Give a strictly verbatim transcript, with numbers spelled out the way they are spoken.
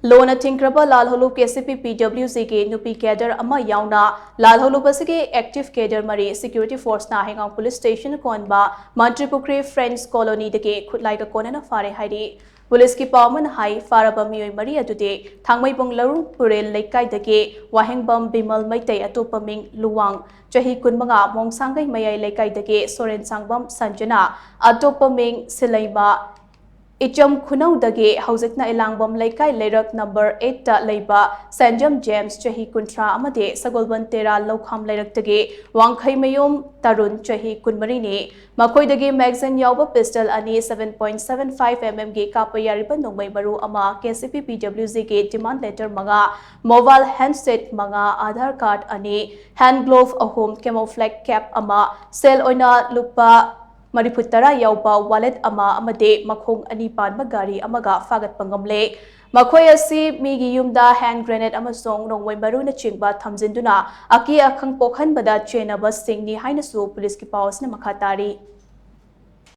ꯂꯣꯅ ꯊꯤꯡꯈ꯭ꯔꯕ ꯂꯥꯜꯍꯧꯂꯨꯞ K C ꯄꯤ ꯄꯤ W ꯖꯤꯒꯤ ꯅꯨꯄꯤ cadre ꯑꯃ ꯌꯥꯎꯅ ꯂꯥꯜꯍꯧꯂꯨꯞ ꯑꯁꯤꯒꯤ ꯑꯦꯛꯇꯤꯚ ꯀꯦꯗꯔ ꯃꯔꯤ ꯁꯦꯀ꯭ꯌꯨꯔꯤꯇꯤ ꯐꯣꯔꯁꯅ ꯍꯩꯉꯥꯡ ꯄꯨꯂꯤꯁ ꯁ꯭ꯇꯦꯁꯟ ꯀꯣꯟꯕ ꯃꯟꯇ꯭ꯔꯤꯄꯨꯈ꯭ꯔꯤ ꯐ꯭ꯔꯦꯟꯁ ꯀꯣꯂꯣꯅꯤꯗꯒꯤ ꯈꯨꯠꯂꯥꯏꯒ ꯀꯣꯟꯅꯅ ꯐꯥꯔꯦ ꯍꯥꯏꯔꯤ꯫ ꯄꯨꯂꯤꯁꯀꯤ ꯄꯥꯎ ꯑꯃꯅ ꯍꯥꯏ, ꯐꯥꯔꯕ ꯃꯤꯑꯣꯏ ꯃꯔꯤ ꯑꯗꯨꯗꯤ ꯊꯥꯡꯃꯩꯕꯨꯡ ꯂꯧꯔꯨꯡ ꯄꯨꯔꯦꯜ ꯂꯩꯀꯥꯏꯗꯒꯤ ꯋꯥꯍꯦꯡꯕꯝ ꯕꯤꯃꯜ ꯃꯩꯇꯩ, ꯑꯇꯣꯞꯄ ꯃꯤꯡ ꯂꯨꯋꯥꯡ, ꯆꯍꯤ ꯀꯨꯟꯃꯉꯥ, ꯃꯣꯡꯁꯥꯡꯒꯩ ꯃꯌꯥꯏ ꯂꯩꯀꯥꯏꯗꯒꯤ ꯁꯣꯔꯦꯟ ꯁꯥꯡꯕꯝ ꯁꯟꯖꯅꯥ, ꯑꯇꯣꯞꯄ ꯃꯤꯡ ꯁꯤꯂꯩꯃ, ꯏꯆꯝ ꯈꯨꯅꯧꯗꯒꯤ ꯍꯧꯖꯤꯛꯅ ꯏꯂꯥꯡꯕꯝ ꯂꯩꯀꯥꯏ ꯂꯩꯔꯛ ꯅꯝꯕꯔ ꯑꯩꯠꯇ ꯂꯩꯕ ꯁꯦꯟꯖꯝ ꯖꯦꯝꯁ, ꯆꯍꯤ ꯀꯨꯟꯊ꯭ꯔꯥ, ꯑꯃꯗꯤ ꯁꯒꯣꯜꯕꯟ ꯇꯦꯔꯥ ꯂꯧꯈꯥꯝ ꯂꯩꯔꯛꯇꯒꯤ ꯋꯥꯡꯈꯩꯃꯌꯨꯝ ꯇꯔꯨꯟ, ꯆꯍꯤ ꯀꯨꯟꯃꯔꯤꯅꯤ꯫ ꯃꯈꯣꯏꯗꯒꯤ ꯃꯦꯒꯥꯖꯤꯟ ꯌꯥꯎꯕ ꯄꯤꯁꯇꯜ ꯑꯅꯤ, seven point seven five mm ꯒꯤ ꯀꯥꯞꯄ ꯌꯥꯔꯤꯕ ꯅꯣꯡꯃꯩ ꯃꯔꯨ ꯑꯃ, ꯀꯦ ꯁꯤ ꯄꯤ ꯄꯤ ꯗꯕ꯭ꯂꯤꯎ ꯖꯤꯒꯤ ꯗꯤꯃꯥꯟ ꯂꯦꯇꯔ ꯃꯉꯥ, ꯃꯣꯕꯥꯏꯜ ꯍꯦꯟꯗꯁꯦꯠ ꯃꯉꯥ, ꯑꯥꯙꯥꯔ ꯀꯥꯔꯗ ꯑꯅꯤ, ꯍꯦꯟꯗ ꯒ꯭ꯂꯣꯚ ꯑꯍꯨꯝ, ꯀꯦꯃꯣꯐ꯭ꯂꯦꯛ ꯀꯦꯞ ꯑꯃ, ꯁꯦꯜ ꯑꯣꯏꯅ ꯂꯨꯄꯥ ꯃꯔꯤꯐꯨ ꯇꯔꯥ ꯌꯥꯎꯕ ꯋꯥꯂꯦꯠ ꯑꯃ ꯑꯃꯗꯤ ꯃꯈꯣꯡ ꯑꯅꯤ ꯄꯥꯟꯕ ꯒꯥꯔꯤ ꯑꯃꯒ ꯐꯥꯒꯠꯄ ꯉꯝꯂꯦ꯫ ꯃꯈꯣꯏ ꯑꯁꯤ ꯃꯤꯒꯤ ꯌꯨꯝꯗ ꯍꯦꯟꯗ ꯒ꯭ꯔꯦꯅꯦꯗ ꯑꯃꯁꯨꯡ ꯅꯣꯡꯃꯩ ꯃꯔꯨꯅꯆꯤꯡꯕ ꯊꯝꯖꯤꯟꯗꯨꯅ ꯑꯀꯤ ꯑꯈꯪ ꯄꯣꯛꯍꯟꯕꯗ ꯆꯦꯟꯅꯕꯁꯤꯡꯅꯤ ꯍꯥꯏꯅꯁꯨ ꯄꯨꯂꯤꯁꯀꯤ ꯄꯥꯎ ꯑꯁꯤꯅ ꯃꯈꯥ ꯇꯥꯔꯤ꯫